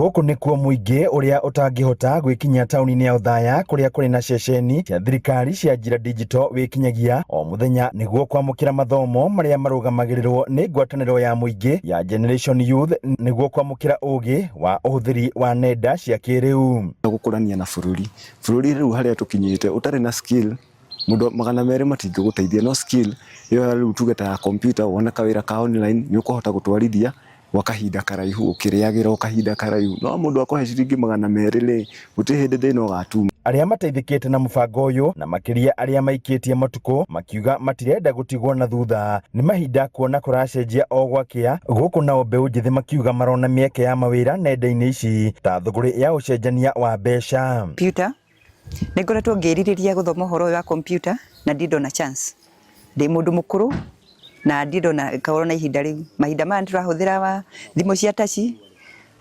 Gũkũ nĩkuo mũingĩ ũrĩa ũtangĩhota gwĩkinyia taũni-inĩ ya Othaya kũrĩa kũrĩ na ceceni cia thirikari cia Ajira Digital wĩkinyagia o mũthenya nĩguo kwamũkĩra mathomo marĩa marũgamagĩrĩrwo nĩ ngwatanĩro ya mũingĩ ya Generation Youth nĩguo kwamũkĩra ũgĩ wa ũhũthĩri wa nenda cia kĩrĩu. Gũkũrania na bũrũri, bũrũri rĩu harĩa tũkinyĩte ũtarĩ na skill mũndũ 200 matingĩgũteithia no skill ĩyo rĩu tuge ta ya computer wone kawĩra ka online nĩ ũkũhota gũtwarithia gwa kahinda karaihu ũkĩrĩagĩra o kahinda karaihu no mũndũ akũhe ciringi 200 rĩ gũtirĩ hĩndĩ thĩna ũgatuma. Arĩa mateithĩkĩte na mũbango ũyũ na makĩria arĩa maikĩtie matukũ makiuga matirenda gũtigwo na thutha nĩ mahinda kuona kũracenjia o gwakĩa gũkũ nao mbeũ njĩthĩ makiuga marona mĩeke ya mawĩra nenda-inĩ ici ta thũgũrĩ ya ũcenjania wa mbeca. Computer nĩ ngoretwo ngĩrirĩria gũthoma ũhoro ũyũ wa computer na ndirĩ ndona chance. Ndĩ mũndũ mũkũrũ na ndirĩ ndona ngorwo na ihinda rĩu. Mahinda maya nĩtũrahũthĩra thimũ cia taci,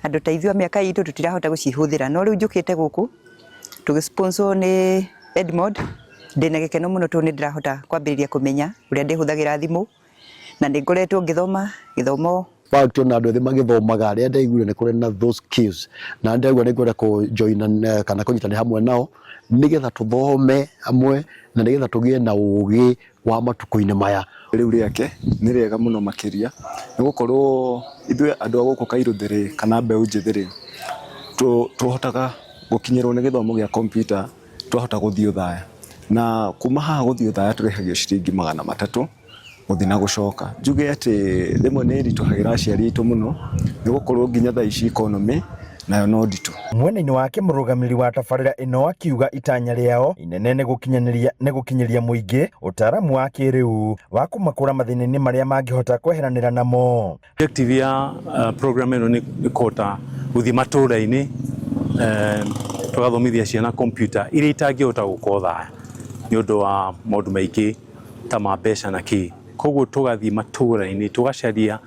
andũ ta ithuĩ a mĩaka itũ tũtirahota gũcihũthĩra. No rĩu njũkĩte gũkũ tũgĩ sponsor nĩ Edmond, ndĩna gĩkeno mũno tondũ nĩ ndĩrahota kwambĩrĩria kũmenya ũrĩa ndĩhũthagĩra thimũ na nĩ ngoretwo ngĩthoma gĩthomo Fact ona andũ ethĩ magĩthomaga rĩrĩa ndaiguire nĩ kũrĩ na those skills na ndaigua nĩ ngwenda kũ join kana kũnyitanĩra hamwe nao nĩgetha tũthome hamwe na nĩgetha tũgĩe na ũgĩ wa matukũ-inĩ maya. Rĩu rĩake nĩ rĩega mũno makĩria nĩ gũkorwo ithuĩ andũ a gũkũ Kairũthĩ rĩ kana mbeũ njĩthĩ rĩ tũhotaga gũkinyĩrwo nĩ gĩthomo gĩa kompiuta twahota gũthiĩ Othaya na kuma haha gũthiĩ Othaya tũrĩhagio ciringi 300 gũthiĩ na gũcoka. Njuge atĩ rĩmwe nĩ ĩritũhagĩra aciari aitũ mũno nĩ gũkorwo nginya thaa ici economy nayo no nditũ. Mwena-inĩ wake mũrũgamĩrĩri wa tabarĩra ĩno akiuga itanya rĩao inene nĩ gũkinyanĩria nĩ gũkinyĩria mũingĩ ũtaaramu wa kĩrĩu wa kũmakũra mathĩna-inĩ marĩa mangĩhota kweheranĩra namo. Objective ya program ĩno nĩ kũhota gũthiĩ matũra-inĩ tũgathomithia ciana computer iria itangĩhota gũka Othaya nĩ ũndũ wa maũndũ maingĩ ta ma mbeca na kĩ. Koguo tũgathiĩ matũra-inĩ tũgacaria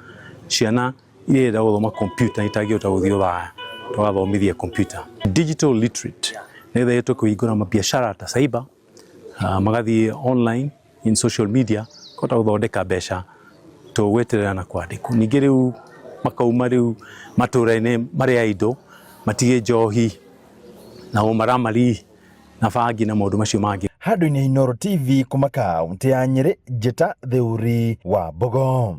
ciana iria irenda gũthoma computer itangĩhota gũthiĩ Othaya tũgathomithia computer. Digital literate nĩgetha ĩhote kũhingũra mabiacara ta cyber, magathiĩ online in social media kũhota gũthondeka mbeca tũgweterera na kwandĩkwo. Ningĩ rĩu makauma rĩu matũra-inĩ marĩa indo matige njohi na ũmaramari na bangi na maũndũ macio mangĩ. Handũ-inĩ Inooro TV kuma kaũntĩ ya Nyĩrĩ, Njĩta Theuri wa Mbogo.